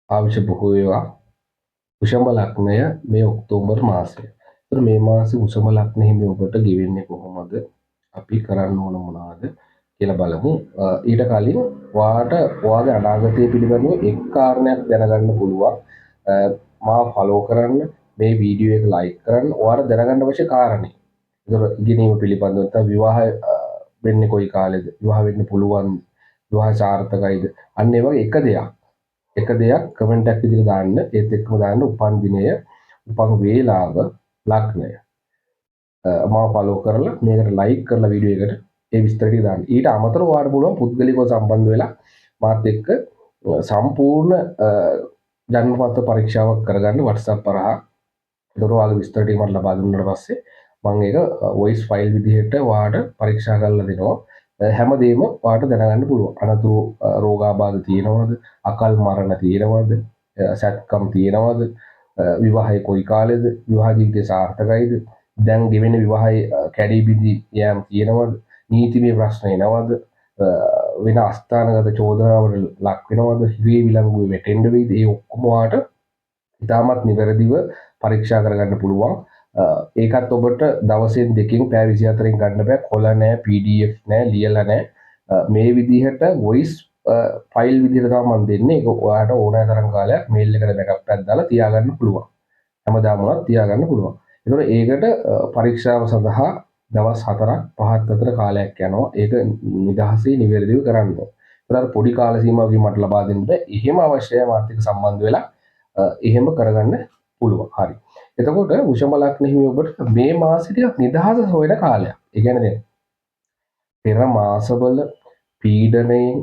ආයුෂ බොහෝ වේවා. වෘෂභ ලග්නය මේ ඔක්තෝබර් මාසය. ඒතර මේ මාසේ වෘෂභ ලග්න හිමි ඔබට ගෙවෙන්නේ කොහොමද? අපි කරන්න ඕන මොනවද කියලා බලමු. ඊට කලින් ඔයාට ඔයාගේ අනාගතය පිළිබඳව එක් කාරණයක් දැනගන්න පුළුවන්. මාව ෆලෝ කරන්න, මේ වීඩියෝ එක ලයික් කරන්න, ඔයාට දැනගන්න අවශ්‍ය කාරණේ. ඒතර ඉගෙනීම පිළිබඳව නැත්නම් විවාහ වෙන්නේ කොයි කාලෙද? විවාහ වෙන්න පුළුවන්, විවාහ සාර්ථකයිද? අන්න ඒ වගේ එක දෙයක් කමෙන්ට් එකක් විදිහට දාන්න. ඒත් එක්කම දාන්න උපන් දිනය, උපන් වේලාව, ලග්නය. මාව ෆලෝ කරලා මේකට ලයික් කරලා වීඩියෝ එකට ඒ විස්තර ටික දාන්න. ඊට අමතරව ඔයාලට පුළුවන් පුද්ගලිකව සම්බන්ධ වෙලා මාත් එක්ක සම්පූර්ණ ජන්මපත්‍ර පරීක්ෂාවක් කරගන්න WhatsApp හරහා. ඒතකොට ඔයාගේ විස්තර ටික මට ලබා දුන්නාට පස්සේ මම ඒක වොයිස් ෆයිල් විදිහට ඔයාට පරීක්ෂා කරලා දෙනවා. හැමදේම ඔයාට දැනගන්න පුළුවන්. අනතුරු රෝගාබාධ තියෙනවද? අකල් මරණ තියෙනවද? සැත්කම් තියෙනවද? විවාහය කොයි කාලෙද? විවාහ ජීවිතය සාර්ථකයිද? දැන් ගෙවෙන විවාහයේ කැඩී බිඳී යෑම තියෙනවද? නීතිමය ප්‍රශ්න එනවද? වෙන අස්ථානගත චෝදනාවලට ලක් වෙනවද? හිරේ විලංගුවේ වැටෙන්න වෙයිද? ඒ ඔක්කොම ඔයාට ඉතාමත් නිවැරදිව පරීක්ෂා කරගන්න පුළුවන්. ඒකත් ඔබට දවසෙන් දෙකෙන් පැය 24න් ගන්න බෑ. කොළ නෑ, PDF නෑ, ලියලා නෑ. මේ විදිහට වොයිස් ෆයිල් විදිහට තමයි මම දෙන්නේ. ඒක ඔයාට ඕනෑ තරම් කාලයක් මේල් එකට බෑකප් එකක් දාලා තියාගන්න පුළුවන්. හැමදාම වුණත් තියාගන්න පුළුවන්. ඒතකොට ඒකට පරීක්ෂාව සඳහා දවස් 4ක් 5ක් අතර කාලයක් යනවා. ඒක නිදහසේ නිවැරදිව කරන්න ඕන. ඒතර අර පොඩි කාල සීමාවකින් මට ලබා දෙන්න බෑ. එහෙම අවශ්‍යයි මාත් එක්ක සම්බන්ධ වෙලා එහෙම කරගන්න පුළුවන්. හරි. එතකොට වෘෂභ ලග්න හිමි ඔබට මේ මාසෙ ටිකක් නිදහස හොයන කාලයක්. ඒ කියන්නේ දැන් පෙර මාසවල පීඩනයෙන්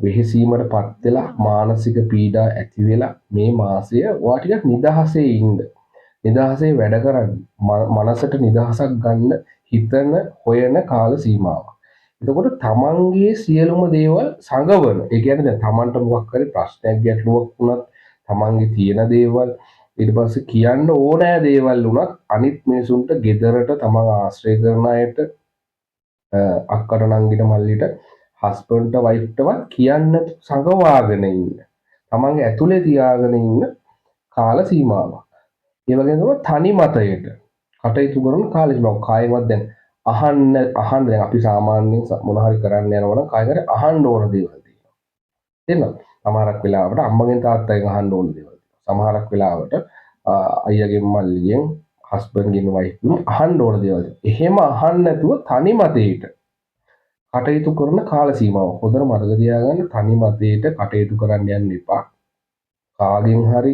වෙහෙසීමට පත් වෙලා මානසික පීඩා ඇති වෙලා මේ මාසය ඔයා ටිකක් නිදහසේ ඉන්න. නිදහසේ වැඩ කරන්න. මනසට නිදහසක් ගන්න හිතන හොයන කාල සීමාවක්. එතකොට තමන්ගේ සියලුම දේවල් සඟවන. ඒ කියන්නේ දැන් තමන්ට මොකක් හරි ප්‍රශ්නයක් ගැටලුවක් වුණත් තමන්ගේ තියෙන දේවල් ඊට පස්සේ කියන්න ඕනෑ දේවල් වුණත් අනිත් මිනිසුන්ට ගෙදරට තමන් ආශ්‍රය කරන අයට අක්කට නංගිට මල්ලිට හස්බන්ඩ්ට වයිෆ්ටවත් කියන්න සඟවාගෙන ඉන්න. තමන්ගේ ඇතුලේ තියාගෙන ඉන්න කාල සීමාවක්. ඒ වගේම තමයි තනි මතයට කටයුතු කරන කාල සීමාවක්. කායෙන්වත් දැන් අහන්න අහන්න දැන් අපි සාමාන්‍යයෙන් මොන හරි කරන්න යනවා නම් කාගෙන් හරි අහන්න ඕන දේවල් තියෙනවා. තේරෙනවද? සමහරක් වෙලාවට අම්මගෙන් තාත්තගෙන් අහන්න ඕන දේවල් තියෙනවා. සමහරක් වෙලාවට අයියාගෙන් මල්ලිගෙන් හස්බන්ඩ්ගෙන් වයිෆ්ගෙන් අහන්න ඕන දේවල් තියෙනවා. එහෙම අහන්න නැතුව තනි මතයට කටයුතු කරන කාල සීමාවක්. හොඳට මතක තියාගන්න, තනි මතයට කටයුතු කරන්න යන්න එපා. කාගෙන් හරි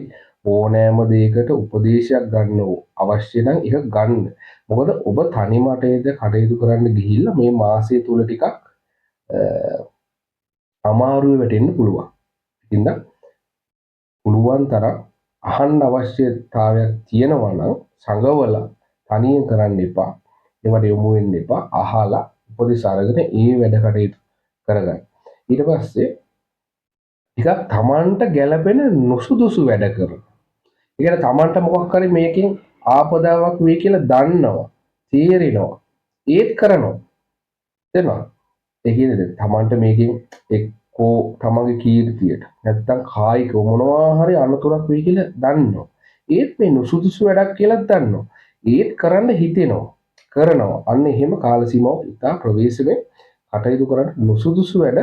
ඕනෑම දෙයකට උපදේශයක් ගන්න අවශ්‍ය නම් ඒක ගන්න. මොකද ඔබ තනි මතයට කටයුතු කරන්න ගිහිල්ලා මේ මාසය තුල ටිකක් අමාරුවේ වැටෙන්න පුළුවන්. ඉතින් පුළුවන් තරම් අහන්න අවශ්‍යතාවයක් තියෙනවා නම් සඟවලා තනියෙන් කරන්න එපා. ඒවට යොමු වෙන්න එපා. අහලා උපදෙස් අරගෙන ඒ වැඩ කටයුතු කරගන්න. ඊට පස්සේ ටිකක් තමන්ට ගැළපෙන නුසුදුසු වැඩ කරන. ඒ කියන්නේ තමන්ට මොකක් හරි මේකෙන් ආපදාවක් වෙයි කියලා දන්නවා, තේරෙනවා. ඒත් කරනවා. තේරෙනවද? ඒ කියන්නේ දැන් තමන්ට මේකෙන් එක්කෝ තමන්ගේ කීර්තියට නැත්තම් කායික මොනවා හරි අනතුරක් වෙයි කියලා දන්නවා. ඒත් මේ නුසුදුසු වැඩක් කියලා දන්නවා. ඒත් කරන්න හිතෙනවා. කරනවා. අන්න එහෙම කාල සීමාවක් ඉතා ප්‍රවේශමෙන් කටයුතු කරන්න නුසුදුසු වැඩ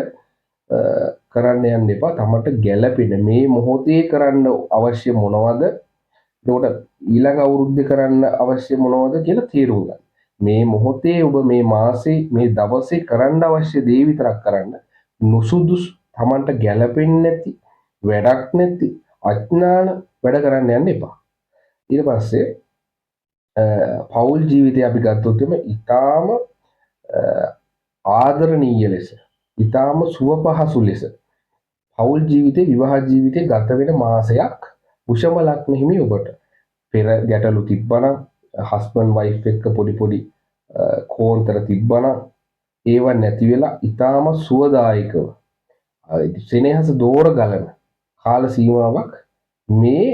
කරන්න යන්න එපා. තමන්ට ගැළපෙන මේ මොහොතේ කරන්න අවශ්‍ය මොනවද? එතකොට ඊළඟ අවුරුද්දේ කරන්න අවශ්‍ය මොනවද කියලා තේරුම් ගන්න. මේ මොහොතේ ඔබ මේ මාසේ මේ දවසේ කරන්න අවශ්‍ය දේ විතරක් කරන්න. නුසුදුසු තමන්ට ගැළපෙන්නේ නැති වැඩක් නැති අඥාන වැඩ කරන්න යන්න එපා. ඊට පස්සේ පෞල් ජීවිතය අපි ගත්තොත් එම ඉතාම ආදරණීය ලෙස ඉතාම සුව පහසු ලෙස පෞල් ජීවිතේ විවාහ ජීවිතේ ගත වෙන මාසයක් වෘෂභ ලග්න හිමි ඔබට. පෙර ගැටලු තිබ්බනම් හස්බන්ඩ් වයිෆ් එක්ක පොඩි පොඩි කෝන්තර තිබ්බනම් ඒව නැති වෙලා ඉතාම සුවදායකව සෙනෙහස දෝර ගලන කාල සීමාවක් මේ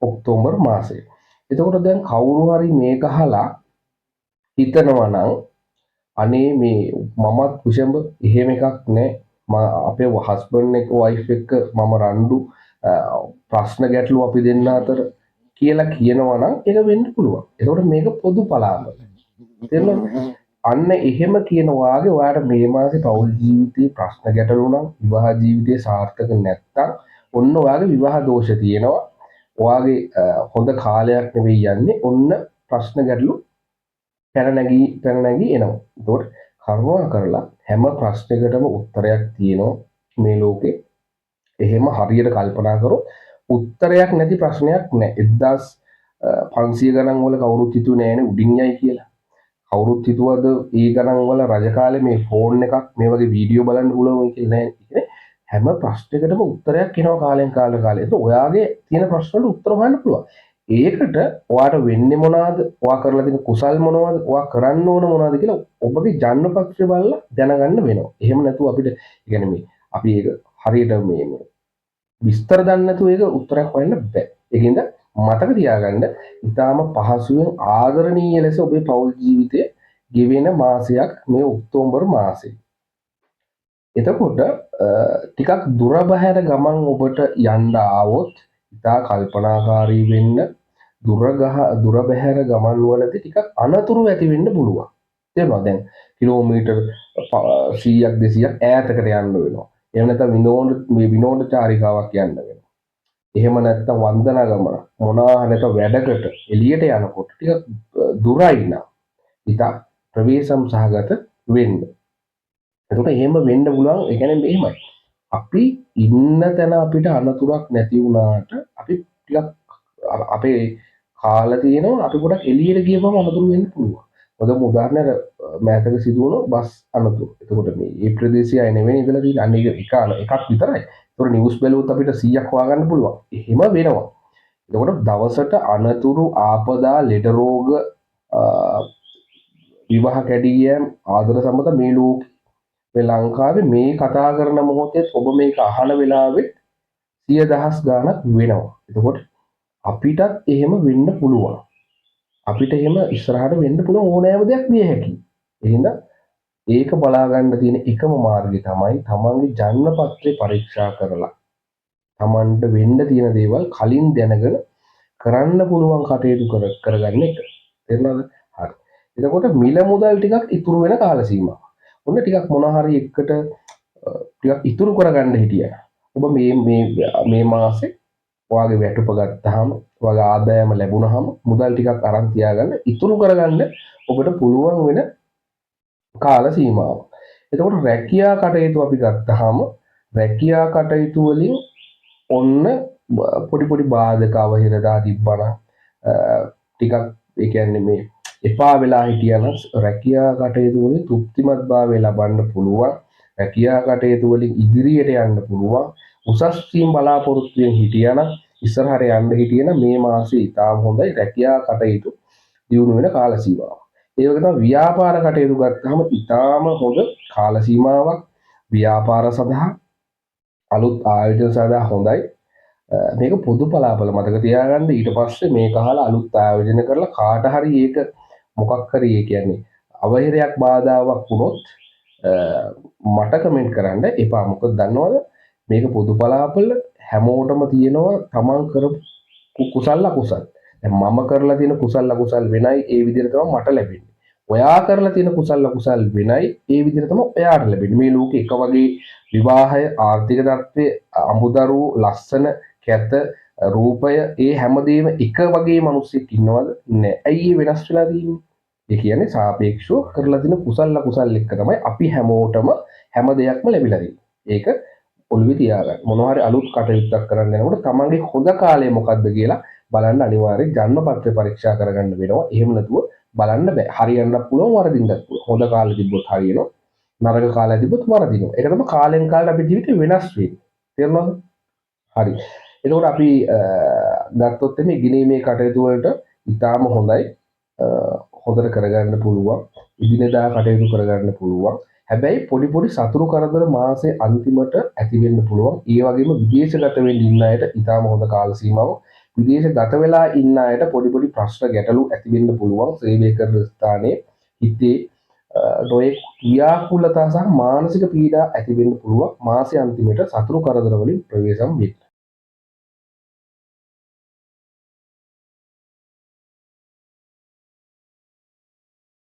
ඔක්තෝබර් මාසය. එතකොට දැන් කවුරු හරි මේක අහලා හිතනවා නම් අනේ මේ මමත් වෘෂභ එහෙම එකක් නෑ, අපේ හස්බන්ඩ් එක්ක වයිෆ් එක්ක මම රණ්ඩු ප්‍රශ්න ගැටලු අපි දෙන්න අතර කියලා කියනවා නම් ඒක වෙන්න පුළුවන්. එතකොට මේක පොදු පලාපල. තේරුණාද? අන්න එහෙම කියන වාගේ ඔයාට මේ මාසේ පෞල් ජීවිතේ ප්‍රශ්න ගැටලු නම්, විවාහ ජීවිතේ සාර්ථක නැත්තම් ඔන්න ඔයාගේ විවාහ දෝෂ තියෙනවා. ඔයාගේ හොඳ කාලයක් නෙවෙයි යන්නේ. ඔන්න ප්‍රශ්න ගැටලු පැන නැගී පැන නැගී එනවා. එතකොට කරුණා කරලා හැම ප්‍රශ්නයකටම උත්තරයක් තියෙනවා මේ ලෝකේ. එහෙම හරියට කල්පනා කරොත් උත්තරයක් නැති ප්‍රශ්නයක් නෑ. 1500 ගණන් වල කවුරුත් හිතුවේ නෑනේ උඩින් යයි කියලා. කවුරුත් හිතුවද ඒ ගණන් වල රජ කාලේ මේ ෆෝන් එකක් මේ වගේ වීඩියෝ බලන්න පුළුවන් වෙයි කියලා නෑ. ඒ හැම ප්‍රශ්නයකටම උත්තරයක් එනවා කාලෙන් කාලට කාලේ. ඒක ඔයාගේ තියෙන ප්‍රශ්න වලට උත්තර හොයන්න පුළුවන්. ඒකට ඔයාට වෙන්නේ මොනවාද? ඔයා කරලා තියෙන කුසල් මොනවද? ඔයා කරන්න ඕන මොනවද කියලා ඔබගේ ජන්මපත්‍රය බලලා දැනගන්න වෙනවා. එහෙම නැතුව අපිට ඒ කියන්නේ මේ අපි ඒක හරියට මේ මේ විස්තර දන්නේ නැතුව ඒක උත්තරයක් හොයන්න බෑ. ඒකින්ද මතක තියාගන්න ඉතාම පහසුවෙන් ආදරණීය ලෙස ඔබේ පෞල් ජීවිතය ගෙවෙන මාසයක් මේ ඔක්තෝබර් මාසය. එතකොට ටිකක් දුර බැහැර ගමන් ඔබට යන්න ආවොත් ඉතා කල්පනාකාරී වෙන්න. දුර බැහැර ගමන් වලදී ටිකක් අනතුරු ඇති වෙන්න පුළුවන්. තේරුණාද? දැන් කිලෝමීටර් 100ක් 200ක් ඈතකට යන්න වෙනවා. එහෙම නැත්නම් විනෝද චාරිකාවක් යන්න වෙනවා. එහෙම නැත්නම් වන්දනා ගමන මොනවා හරි නැත්නම් වැඩකට එළියට යනකොට ටිකක් දුරයි නම් ඉතා ප්‍රවේශම් සහගත වෙන්න. එතකොට එහෙම වෙන්න පුළුවන්. ඒ කියන්නේ මෙහෙමයි. අපි ඉන්න තැන අපිට අනතුරක් නැති වුණාට අපි ටිකක් අපේ කාලා තියෙනවා, අපි පොඩක් එළියට ගියපම අනතුරු වෙන්න පුළුවන්. හොඳම උදාහරණයක් මෑතක සිදු වුණු බස් අනතුරු. එතකොට මේ ඒ ප්‍රදේශයේ අය නෙවෙයි ඉඳලා තියෙන්නේ. අන්න ඒක එකක් විතරයි. එතකොට නිවුස් බැලුවොත් අපිට 100ක් හොයාගන්න පුළුවන්. එහෙම වෙනවා. එතකොට දවසට අනතුරු, ආපදා, ලෙඩ රෝග, විවාහ කැඩී යෑම, ආදර සම්බන්ධ මේ ලෝකේ මේ ලංකාවේ මේ කතා කරන මොහොතේත් ඔබ මේක අහන වෙලාවෙත් සිය දහස් ගාණක් වෙනවා. එතකොට අපිටත් එහෙම වෙන්න පුළුවන්. අපිට එහෙම ඉස්සරහට වෙන්න පුළුවන් ඕනෑම දෙයක් විය හැකියි. එහෙනම් ඒක බලා ගන්න තියෙන එකම මාර්ගය තමයි තමන්ගේ ජන්මපත්‍රය පරීක්ෂා කරලා තමන්ට වෙන්න තියෙන දේවල් කලින් දැනගෙන කරන්න පුළුවන් කටයුතු කරගන්න එක. තේරුණාද? හරි. එතකොට මිල මුදල් ටිකක් ඉතුරු වෙන කාල සීමාවක්. ඔන්න ටිකක් මොන හරි එකට ටිකක් ඉතුරු කරගන්න හිටියා. ඔබ මේ මේ මේ මාසේ ඔයාගේ වැටුප ගත්තාම, ඔයාගේ ආදායම ලැබුණාම මුදල් ටිකක් අරන් තියාගන්න, ඉතුරු කරගන්න ඔබට පුළුවන් වෙන කාල සීමාවක්. එතකොට රැකියා කටයුතු අපි ගත්තාම රැකියා කටයුතු වලින් ඔන්න පොඩි පොඩි බාධක අවහිරතා තිබ්බනම්, ටිකක් ඒ කියන්නේ මේ එපා වෙලා හිටියනම් රැකියා කටයුතු වලින් තෘප්තිමත් භාවය ලබන්න පුළුවන්. රැකියා කටයුතු වලින් ඉදිරියට යන්න පුළුවන්. උසස් වීම බලාපොරොත්තුවෙන් හිටියනම්, ඉස්සරහට යන්න හිටියනම් මේ මාසේ ඉතාම හොඳයි රැකියා කටයුතු දියුණු වෙන කාල සීමාවක්. ඒ වගේ තමයි ව්‍යාපාර කටයුතු ගත්තාම ඉතාම හොඳ කාල සීමාවක්. ව්‍යාපාර සඳහා අලුත් ආයෝජන සඳහා හොඳයි. මේක පොදු පලාපල මතක තියාගන්න. ඊට පස්සේ මේක අහලා අලුත් ආයෝජන කරලා කාට හරි ඒක මොකක් හරි ඒ කියන්නේ අවහිරයක් බාධාවක් වුණොත් මට කමෙන්ට් කරන්න එපා. මොකද දන්නවද? මේක පොදු පලාපල හැමෝටම තියෙනවා තමන් කරපු කුසල් අකුසල්. දැන් මම කරලා තියෙන කුසල් අකුසල් වෙනයි, ඒ විදිහට තමයි මට ලැබෙන්නේ. ඔයා කරලා තියෙන කුසල් අකුසල් වෙනයි, ඒ විදිහට තමයි ඔයාට ලැබෙන්නේ. මේ ලෝකේ එක වගේ විවාහය, ආර්ථික තත්ත්වය, අමුදරුවෝ, ලස්සන, කැත, රූපය, ඒ හැමදේම එක වගේ මිනිස්සෙක් ඉන්නවද? නෑ. ඇයි ඒ වෙනස් වෙලා තියෙන්නේ? ඒ කියන්නේ සාපේක්ෂව කරලා තියෙන කුසල් අකුසල් එක්ක තමයි අපි හැමෝටම හැම දෙයක්ම ලැබිලා තියෙන්නේ. ඒක ඔළුවේ තියාගන්න. මොනවා හරි අලුත් කටයුත්තක් කරන්න යනකොට තමන්ගේ හොඳ කාලය මොකද්ද කියලා බලන්න අනිවාර්යෙන් ජන්මපත්‍රය පරීක්ෂා කරගන්න වෙනවා. එහෙම නැතුව බලන්න බෑ. හරියන්නත් පුළුවන්, වරදින්නත් පුළුවන්. හොඳ කාලෙ තිබ්බොත් හරියනවා, නරක කාලය තිබ්බොත් වරදිනවා. ඒක තමයි කාලෙන් කාලට අපේ ජීවිතේ වෙනස් වෙන්නේ. තේරුණාද? හරි. එතකොට අපි ගත්තොත් එimhe ඉගෙනීමේ කටයුතු වලට ඉතාම හොඳයි. හොඳට කරගන්න පුළුවන්. ඉදිනදා කටයුතු කරගන්න පුළුවන්. හැබැයි පොඩි පොඩි සතුරු කරදර මාසේ අන්තිමට ඇති වෙන්න පුළුවන්. ඒ වගේම විදේශගත වෙන්න ඉන්න අයට ඉතාම හොඳ කාල සීමාවක්. විදේශගත වෙලා ඉන්න අයට පොඩි පොඩි ප්‍රශ්න ගැටලු ඇති වෙන්න පුළුවන්. සේවය කරන ස්ථානයේ හිතේ නොයෙක් ව්‍යාකූලතා සහ මානසික පීඩා ඇති වෙන්න පුළුවන්. මාසේ අන්තිමට සතුරු කරදර වලින් ප්‍රවේශම් වෙන්න.